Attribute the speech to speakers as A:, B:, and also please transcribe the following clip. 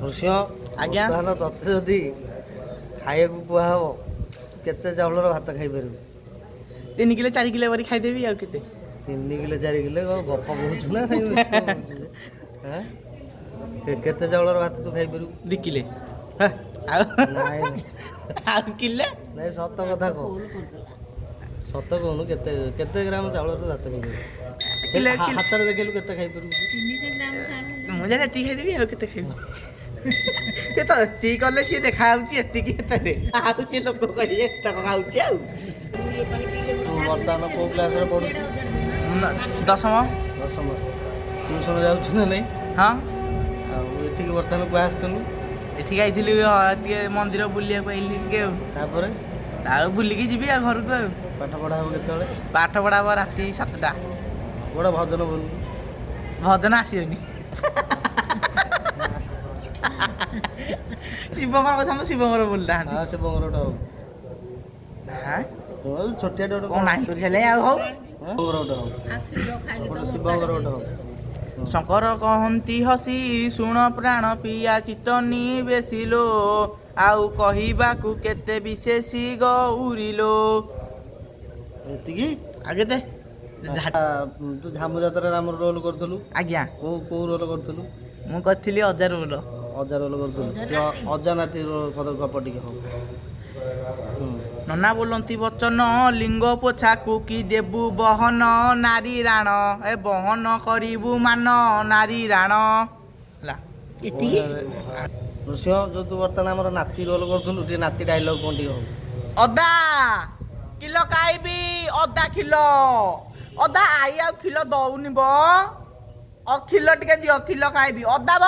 A: ନୃସିଂହ।
B: ଆଜ୍ଞା।
A: ବର୍ତ୍ତମାନ ତତେ ଯଦି ଖାଇବାକୁ କୁହାହବ, କେତେ ଚାଉଳର ଭାତ ଖାଇପାରିବୁ?
B: 3 କିଲୋ 4 କିଲୋ କରି ଖାଇଦେବି, ଆଉ କେତେ?
A: 3 କିଲୋ 4 କିଲୋ? କଣ ଗପ କହୁଛୁ ନା ନାଇଁ ମିଛ କହୁଛୁ? ଆଁ? କେତେ ଚାଉଳର ଭାତ ତୁ ଖାଇପାରିବୁ?
B: 2 କିଲେ।
A: ହେ,
B: ଆଉ
A: ନାଇଁ।
B: ଆଉ କିଲେ।
A: ନାଇଁ, ସତ କଥା କହ, ସତ କହୁନୁ। କେତେ କେତେ ଗ୍ରାମ ଚାଉଳର ଭାତ ଖାଇପାରିବୁ?
B: କିଲେ।
A: ହାତରେ ଦେଖିଲୁ, କେତେ ଖାଇପାରିବୁ?
C: 300 ଗ୍ରାମ ଚାଉଳ।
B: ମୁଁ ଜାଣି ଏତିକି ଖାଇଦେବି, ଆଉ କେତେ ଖାଇବି? ସେ ତ ଏତିକି କଲେ ସିଏ ଦେଖା ଯାଉଛି ଏତିକି ଏତେରେ, ଆଉ ସିଏ ଲୋକ କହିବେ ଏତକ ଖାଉଛି ଆଉ।
A: ତୁ ବର୍ତ୍ତମାନ କୋଉ କ୍ଲାସରେ ପଢୁଛୁ?
B: ଦଶମ।
A: ଦଶମ। ଟ୍ୟୁସନ ଯାଉଛୁ ନା ନାଇଁ?
B: ହଁ।
A: ଆଉ ଏଠିକି ବର୍ତ୍ତମାନ କୁଆ ଆସିଥିଲୁ?
B: ଏଠିକି ଆଇଥିଲି ଟିକେ ମନ୍ଦିର ବୁଲିବାକୁ ଆଇଲି ଟିକେ ଆଉ।
A: ତାପରେ?
B: ଆଉ ବୁଲିକି ଯିବି ଆଉ ଘରକୁ ଆଉ।
A: ପାଠ ପଢ଼ା ହବ କେତେବେଳେ?
B: ପାଠ ପଢ଼ା ହବ ରାତି 7ଟା।
A: ଗୋଟେ ଭଜନ ବୋଲୁ।
B: ଭଜନ ଆସିବନି। ଶିବଙ୍କର କଥା ତ ଶିବଙ୍କର ବୋଲିନାହାନ୍ତି।
A: ହଁ, ଶିବଙ୍କର ଗୋଟେ ହଉ।
B: ହାଁ?
A: ତୁ ଛୋଟିଆଟେ ଗୋଟେ।
B: କଣ ନାହିଁ କରି ସାରିଲେ ଆଉ ହଉ।
A: ହଁ, ଶିବଙ୍କର ଗୋଟେ ହଉ।
C: ଆଉ କ୍ଷୀର ଖାଇଲେ
A: ଗୋଟେ
C: ତ
A: ଶିବଙ୍କର ଗୋଟେ ହଉ।
B: ଶଙ୍କର କହନ୍ତି ହସି, ଶୁଣ ପ୍ରାଣ ପିଆ ଚିତନି ବେଶିଲୋ, ଆଉ କହିବାକୁ କେତେ ବିଶେଷୀ ଗୌରିଲୋ।
A: ଏତିକି?
B: ଆଉ କେତେ?
A: ତୁ ଝାମୁ ଯାତ୍ରାରେ ଆମର ରୋଲ କରୁଥିଲୁ?
B: ଆଜ୍ଞା।
A: କୋଉ କୋଉ ରୋଲ କରୁଥିଲୁ?
B: ମୁଁ କରିଥିଲି ଅଜା ରୋଲ।
A: ଅଜା ରୋଲ କରୁଥିଲୁ। ଟିକେ ଅଜା ନାତି ରୋଲ ଗପ ଟିକେ ହଉ।
B: ନନା ବୋଲନ୍ତି ବଚନ, ଲିଙ୍ଗ ପୋଛାକୁ କି ଦେବୁ ବହନ ନାରୀ ରାଣ, ଏ ବହନ କରିବୁ ମାନ ନାରୀ ରାଣ ହେଲା।
C: ଏତିକି।
A: ନୃସିଂହ, ଯୋଉ ତୁ ବର୍ତ୍ତମାନ ଆମର ନାତି ରୋଲ କରୁଥିଲୁ, ଟିକେ ନାତି ଡାଇଲଗ କଣ ଟିକେ ହଉ।
B: ଅଦା କିଲୋ ଖାଇବି, ଅଦା କିଲୋ, ଅଦା ଆଇ ଆଉ ଖିଲ ଦଉନି ବ, ଖିଲ ଟିକେ ଦିଅ, ଖିଲ ଖାଇବି ଅଦା ବ।